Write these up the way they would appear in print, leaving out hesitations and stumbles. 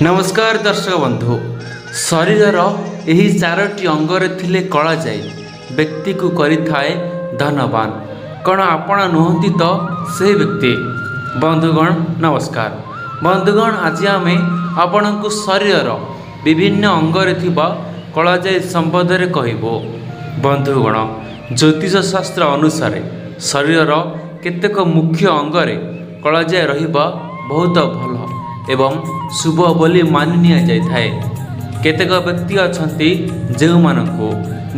ନମସ୍କାର ଦର୍ଶକ ବନ୍ଧୁ। ଶରୀରର ଏହି ଚାରୋଟି ଅଙ୍ଗରେ ଥିଲେ କଳାଜାଇ ବ୍ୟକ୍ତିକୁ କରିଥାଏ ଧନବାନ। କ'ଣ ଆପଣ ନୁହନ୍ତି ତ ସେହି ବ୍ୟକ୍ତି? ବନ୍ଧୁଗଣ, ନମସ୍କାର। ବନ୍ଧୁଗଣ, ଆଜି ଆମେ ଆପଣଙ୍କୁ ଶରୀରର ବିଭିନ୍ନ ଅଙ୍ଗରେ ଥିବା କଳାଜାଇ ସମ୍ବନ୍ଧରେ କହିବୁ। ବନ୍ଧୁଗଣ, ଜ୍ୟୋତିଷ ଶାସ୍ତ୍ର ଅନୁସାରେ ଶରୀରର କେତେକ ମୁଖ୍ୟ ଅଙ୍ଗରେ କଳାଜାଇ ରହିବା ବହୁତ ଭଲ ଏବଂ ଶୁଭ ବୋଲି ମାନି ନିଆଯାଇଥାଏ। କେତେକ ବ୍ୟକ୍ତି ଅଛନ୍ତି, ଯେଉଁମାନଙ୍କୁ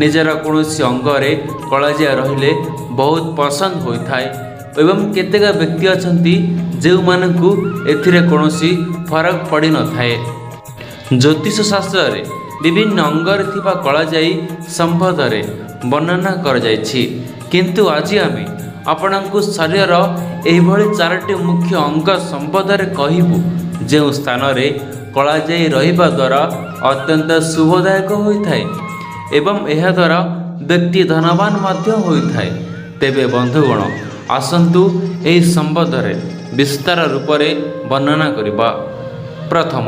ନିଜର କୌଣସି ଅଙ୍ଗରେ କଳାଜାଇ ରହିଲେ ବହୁତ ପସନ୍ଦ ହୋଇଥାଏ ଏବଂ କେତେକ ବ୍ୟକ୍ତି ଅଛନ୍ତି, ଯେଉଁମାନଙ୍କୁ ଏଥିରେ କୌଣସି ଫରକ ପଡ଼ିନଥାଏ। ଜ୍ୟୋତିଷ ଶାସ୍ତ୍ରରେ ବିଭିନ୍ନ ଅଙ୍ଗରେ ଥିବା କଳାଜାଇ ସମ୍ବନ୍ଧରେ ବର୍ଣ୍ଣନା କରାଯାଇଛି। କିନ୍ତୁ ଆଜି ଆମେ ଆପଣଙ୍କୁ ଶରୀରର ଏହିଭଳି ଚାରୋଟି ମୁଖ୍ୟ ଅଙ୍ଗ ସମ୍ବନ୍ଧରେ କହିବୁ, ଯେଉଁ ସ୍ଥାନରେ କଳାଜାଇ ରହିବା ଦ୍ୱାରା ଅତ୍ୟନ୍ତ ଶୁଭଦାୟକ ହୋଇଥାଏ ଏବଂ ଏହାଦ୍ୱାରା ବ୍ୟକ୍ତି ଧନବାନ ମଧ୍ୟ ହୋଇଥାଏ। ତେବେ ବନ୍ଧୁଗଣ, ଆସନ୍ତୁ ଏହି ସମ୍ବନ୍ଧରେ ବିସ୍ତାର ରୂପରେ ବର୍ଣ୍ଣନା କରିବା। ପ୍ରଥମ,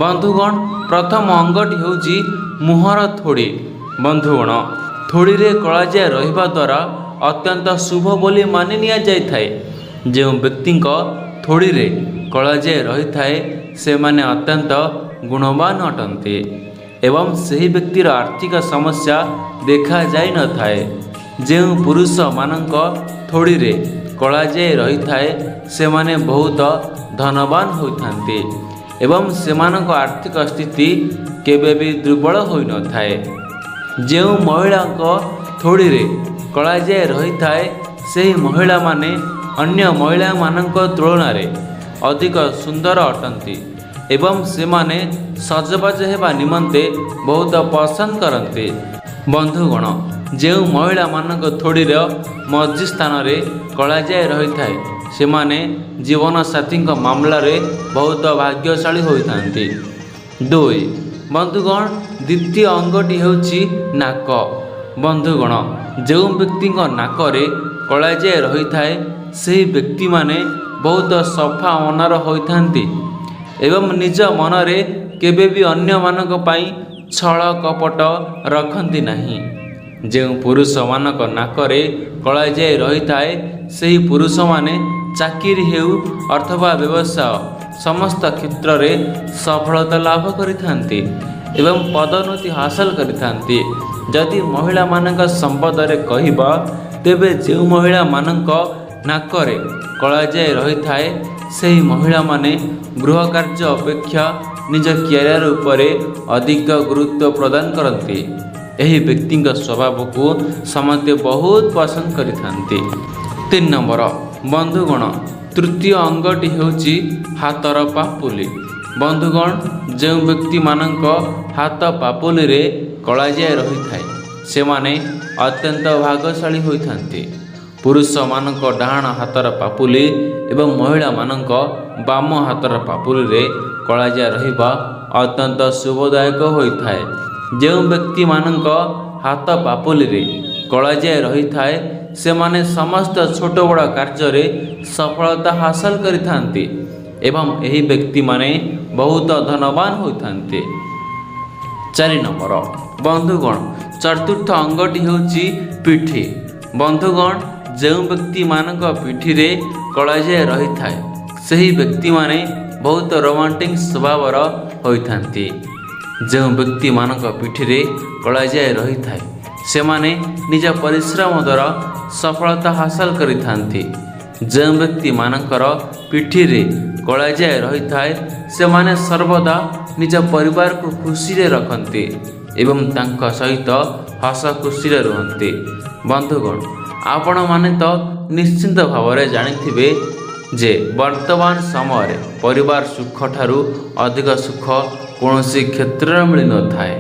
ବନ୍ଧୁଗଣ, ପ୍ରଥମ ଅଙ୍ଗଟି ହେଉଛି ମୁହଁର ଥୋଡ଼ି। ବନ୍ଧୁଗଣ, ଥୋଡ଼ିରେ କଳାଜାଇ ରହିବା ଦ୍ୱାରା ଅତ୍ୟନ୍ତ ଶୁଭ ବୋଲି ମାନି ନିଆଯାଇଥାଏ। ଯେଉଁ ବ୍ୟକ୍ତିଙ୍କ ଥୋଡ଼ିରେ କଳାଜାଇ ରହିଥାଏ, ସେମାନେ ଅତ୍ୟନ୍ତ ଗୁଣବାନ ଅଟନ୍ତି ଏବଂ ସେହି ବ୍ୟକ୍ତିର ଆର୍ଥିକ ସମସ୍ୟା ଦେଖାଯାଇନଥାଏ। ଯେଉଁ ପୁରୁଷମାନଙ୍କ ଥୋଡ଼ିରେ କଳାଜାଇ ରହିଥାଏ, ସେମାନେ ବହୁତ ଧନବାନ ହୋଇଥାନ୍ତି ଏବଂ ସେମାନଙ୍କ ଆର୍ଥିକ ସ୍ଥିତି କେବେ ବି ଦୁର୍ବଳ ହୋଇନଥାଏ। ଯେଉଁ ମହିଳାଙ୍କ ଥୋଡ଼ିରେ କଳାଜାଇ ରହିଥାଏ, ସେହି ମହିଳାମାନେ ଅନ୍ୟ ମହିଳାମାନଙ୍କ ତୁଳନାରେ ଅଧିକ ସୁନ୍ଦର ଅଟନ୍ତି ଏବଂ ସେମାନେ ସଜବାଜ ହେବା ନିମନ୍ତେ ବହୁତ ପସନ୍ଦ କରନ୍ତି। ବନ୍ଧୁଗଣ, ଯେଉଁ ମହିଳାମାନଙ୍କ ଥୋଡ଼ିର ମଝି ସ୍ଥାନରେ କଳାଜାଇ ରହିଥାଏ, ସେମାନେ ଜୀବନସାଥୀଙ୍କ ମାମଲାରେ ବହୁତ ଭାଗ୍ୟଶାଳୀ ହୋଇଥାନ୍ତି। ଦୁଇ, ବନ୍ଧୁଗଣ, ଦ୍ୱିତୀୟ ଅଙ୍ଗଟି ହେଉଛି ନାକ। ବନ୍ଧୁଗଣ, ଯେଉଁ ବ୍ୟକ୍ତିଙ୍କ ନାକରେ କଳାଜାଇ ରହିଥାଏ, ସେହି ବ୍ୟକ୍ତିମାନେ ବହୁତ ସଫା ମନର ହୋଇଥାନ୍ତି ଏବଂ ନିଜ ମନରେ କେବେ ବି ଅନ୍ୟମାନଙ୍କ ପାଇଁ ଛଳ କପଟ ରଖନ୍ତି ନାହିଁ। ଯେଉଁ ପୁରୁଷମାନଙ୍କ ନାକରେ କଳାଜାଇ ରହିଥାଏ, ସେହି ପୁରୁଷମାନେ ଚାକିରି ହେଉ ଅଥବା ବ୍ୟବସାୟ, ସମସ୍ତ କ୍ଷେତ୍ରରେ ସଫଳତା ଲାଭ କରିଥାନ୍ତି ଏବଂ ପଦୋନ୍ନତି ହାସଲ କରିଥାନ୍ତି। ଯଦି ମହିଳାମାନଙ୍କ ସମ୍ବନ୍ଧରେ କହିବା, ତେବେ ଯେଉଁ ମହିଳାମାନଙ୍କ ନାକରେ କଳାଜାଇ ରହିଥାଏ, ସେହି ମହିଳାମାନେ ଗୃହ କାର୍ଯ୍ୟ ଅପେକ୍ଷା ନିଜ କ୍ୟାରିୟର ଉପରେ ଅଧିକ ଗୁରୁତ୍ୱ ପ୍ରଦାନ କରନ୍ତି। ଏହି ବ୍ୟକ୍ତିଙ୍କ ସ୍ୱଭାବକୁ ସମସ୍ତେ ବହୁତ ପସନ୍ଦ କରିଥାନ୍ତି। ତିନି ନମ୍ବର, ବନ୍ଧୁଗଣ, ତୃତୀୟ ଅଙ୍ଗଟି ହେଉଛି ହାତର ପାପୁଲି। ବନ୍ଧୁଗଣ, ଯେଉଁ ବ୍ୟକ୍ତିମାନଙ୍କ ହାତ ପାପୁଲିରେ କଳାଜାଇ ରହିଥାଏ, ସେମାନେ ଅତ୍ୟନ୍ତ ଭାଗ୍ୟଶାଳୀ ହୋଇଥାନ୍ତି। ପୁରୁଷମାନଙ୍କ ଡାହାଣ ହାତର ପାପୁଲି ଏବଂ ମହିଳାମାନଙ୍କ ବାମ ହାତର ପାପୁଲିରେ କଳାଜାଇ ରହିବା ଅତ୍ୟନ୍ତ ଶୁଭଦାୟକ ହୋଇଥାଏ। ଯେଉଁ ବ୍ୟକ୍ତିମାନଙ୍କ ହାତ ପାପୁଲିରେ କଳାଜାଇ ରହିଥାଏ, ସେମାନେ ସମସ୍ତ ଛୋଟ ବଡ଼ କାର୍ଯ୍ୟରେ ସଫଳତା ହାସଲ କରିଥାନ୍ତି ଏବଂ ଏହି ବ୍ୟକ୍ତିମାନେ ବହୁତ ଧନବାନ ହୋଇଥାନ୍ତି। ଚାରି ନମ୍ବର, ବନ୍ଧୁଗଣ, ଚତୁର୍ଥ ଅଙ୍ଗଟି ହେଉଛି ପିଠି। ବନ୍ଧୁଗଣ, ଯେଉଁ ବ୍ୟକ୍ତିମାନଙ୍କ ପିଠିରେ କଳାଜାଇ ରହିଥାଏ, ସେହି ବ୍ୟକ୍ତିମାନେ ବହୁତ ରୋମାଣ୍ଟିକ୍ ସ୍ୱଭାବର ହୋଇଥାନ୍ତି। ଯେଉଁ ବ୍ୟକ୍ତିମାନଙ୍କ ପିଠିରେ କଳାଜାଇ ରହିଥାଏ, ସେମାନେ ନିଜ ପରିଶ୍ରମ ଦ୍ୱାରା ସଫଳତା ହାସଲ କରିଥାନ୍ତି। ଯେଉଁ ବ୍ୟକ୍ତିମାନଙ୍କର ପିଠିରେ କଳାଜାଇ ରହିଥାଏ, ସେମାନେ ସର୍ବଦା ନିଜ ପରିବାରକୁ ଖୁସିରେ ରଖନ୍ତି ଏବଂ ତାଙ୍କ ସହିତ ହସ ଖୁସିରେ ରୁହନ୍ତି। ବନ୍ଧୁଗଣ, ଆପଣମାନେ ତ ନିଶ୍ଚିନ୍ତ ଭାବରେ ଜାଣିଥିବେ ଯେ ବର୍ତ୍ତମାନ ସମୟରେ ପରିବାର ସୁଖ ଠାରୁ ଅଧିକ ସୁଖ କୌଣସି କ୍ଷେତ୍ରରେ ମିଳିନଥାଏ।